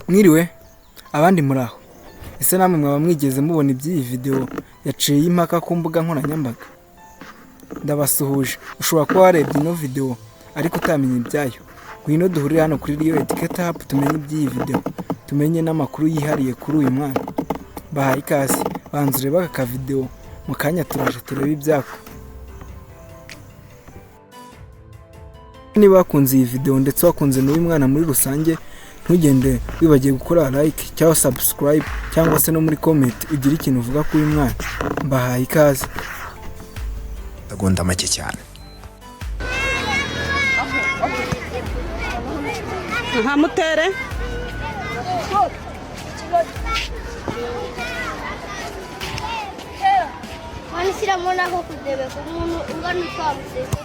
Mwiriwe abandi muraho? Ese namwe mwaba mwigeze mubona iby'iyi video yaciye impaka ku mbuga nkoranyambaga? Ndabasuhuje. Ushobora kuba warebye ino video ariko utamenya ibyayo. Ngwino duhurire hano kuri Real Educator Hub, tumenye iby'iyi video, tumenye n'amakuru yihariye kuri uyu mwana. Bahaye ikaze, banza urebe aka kavideo, mu kanya turaje turebe ibyako. Niba wakunze iyi video ndetse wakunze n'uyu mwana muri rusange, ntugende wibagiwe gukora like cyangwa subscribe, cyangwa se no muri comment ugire ikintu uvuga kuri uyu mwana. Mbahaye ikaze. Amasegonda make cyane. Nka mutere. Wanishyiramo n'ako kudebeka umuntu ungana utwamuseke.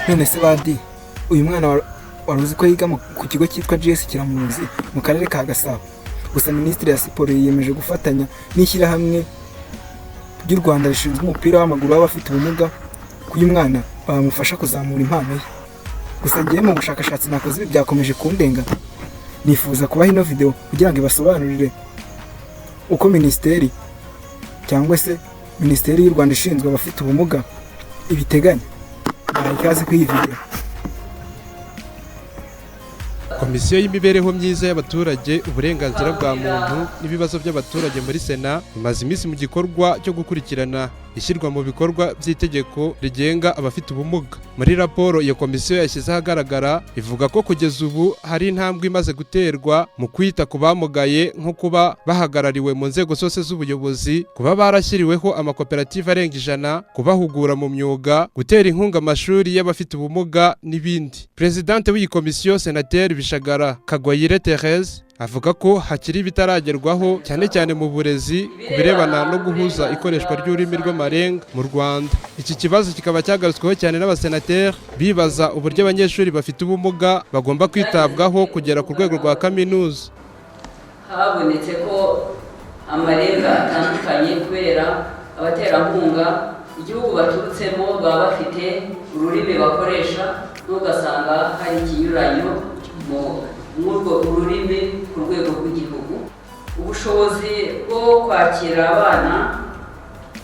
None se badi, uyu mwana wari uzi ko yiga ku kigo cyitwa GS Kiramuruzi mu karere ka Gasabo? Gusa Minisitiri ya Siporo yiyemeje gufatanya n'ishyirahamwe ry'u Rwanda rishinzwe umupira w'amaguru w'abafite ubumuga ko uyu mwana bamufasha kuzamura impano ye. Gusa ngewe mu bushakashatsi nakoze, ibi byakomeje kundenga, nifuza kubaha ino video kugira ngo ibasobanurire uko minisiteri cyangwa se Minisiteri y'u Rwanda ishinzwe abafite ubumuga ibiteganya. Bahaye ikaze kuri iyi video. Komisiyo y'imibereho myiza y'abaturage, uburenganzira bwa muntu n'ibibazo by'abaturage muri Sena imaze iminsi mu gikorwa cyo gukurikirana ishyirwa mu bikorwa by'itegeko rigenga abafite ubumuga. Muri raporo iyo komisiyo yashyize ahagaragara, ivuga ko kugeza ubu hari intambwe imaze guterwa mu kwita ku bamugaye, nko kuba bahagarariwe mu nzego zose z'ubuyobozi, kuba barashyiriweho amakoperative arenga 100, kubahugura mu myuga, gutera inkunga amashuri y'abafite ubumuga n'ibindi. Perezidante w'iyi komisiyo, Senateri Bishagara Kagoyire Therese, avuga ko hakiri ibitaragerwaho, cyane cyane mu burezi, ku birebana no guhuza ikoreshwa ry'ururimi rw'amarenga mu Rwanda. Iki kibazo kikaba cyagarutsweho cyane n'abasenateri, bibaza uburyo abanyeshuri bafite ubumuga bagomba kwitabwaho kugera ku rwego rwa kaminuza. Habonetse ko amarenga atandukanye kubera abaterankunga igihugu baturutsemo baba bafite ururimi bakoresha, n'ugasanga hari ikinyuranyo mu mw'urwo ururimi ku rwego rw'igihugu. Ubushobozi bwo kwakira abana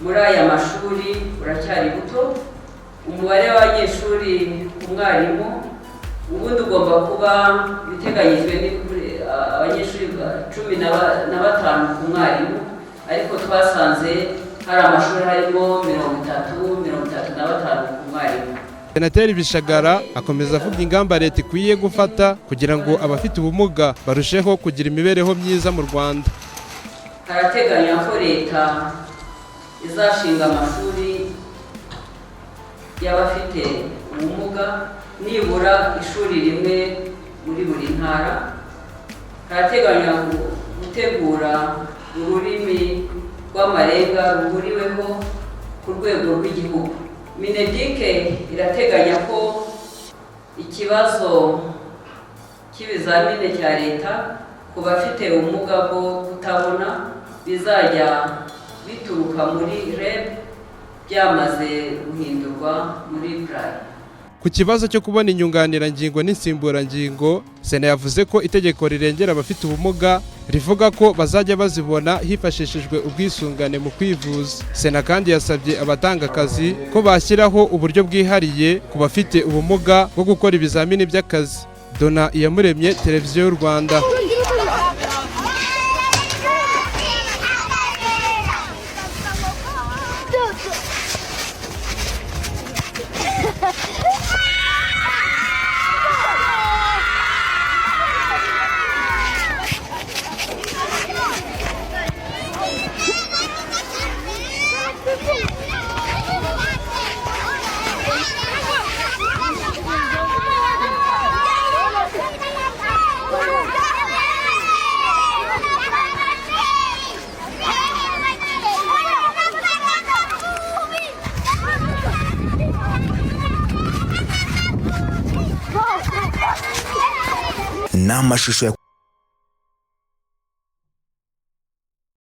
muri aya mashuri buracyari buto. Umubare w'abanyeshuri ku mwarimu ubundi ugomba kuba biteganyijwe ni abanyeshuri 15 ku mwarimu, ariko twasanze hari amashuri harimo 30, 35 ku mwarimu. Senateri Bishagara akomeza avuga ingamba leta ikwiye gufata kugira ngo abafite ubumuga barusheho kugira imibereho myiza mu Rwanda. Harateganywa ko leta izashinga amashuri y'abafite ubumuga, nibura ishuri rimwe muri buri ntara. Harateganywa gutegura ururimi rw'amarenga ruhuriweho ku rwego rw'igihugu. MINEDUC irateganya ko ikibazo cy'ibizamini cya leta ku bafite ubumuga bwo kutabona bizajya bituruka muri REB byamaze guhindurwa muri Braille. Ku kibazo cyo kubona inyunganirangingo n'insimburangingo, Sena yavuze ko itegeko rirengera abafite ubumuga rivuga ko bazajya bazibona hifashishijwe ubwisungane mu kwivuza. Sena kandi yasabye abatanga akazi ko bashyiraho uburyo bwihariye ku bafite ubumuga bwo gukora ibizamini by'akazi. Dona Iyamuremye, Televiziyo y'u Rwanda. Ni amashusho ya